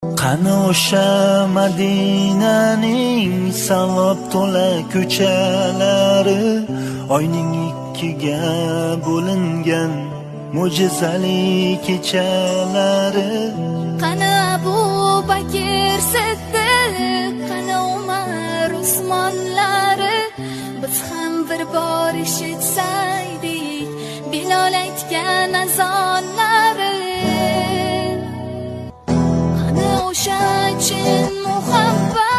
Qani o'sha Madinaning savob to'la ko'chalari, oyning ikkiga bo'lingan mo'jizali kechalari? Qani Abu Bakr Siddiq, qani Umar, Usmonlari? Biz ham bir bor eshitsaydik Bilol aytgan azonlari. Qani o'sha chin muhabbat?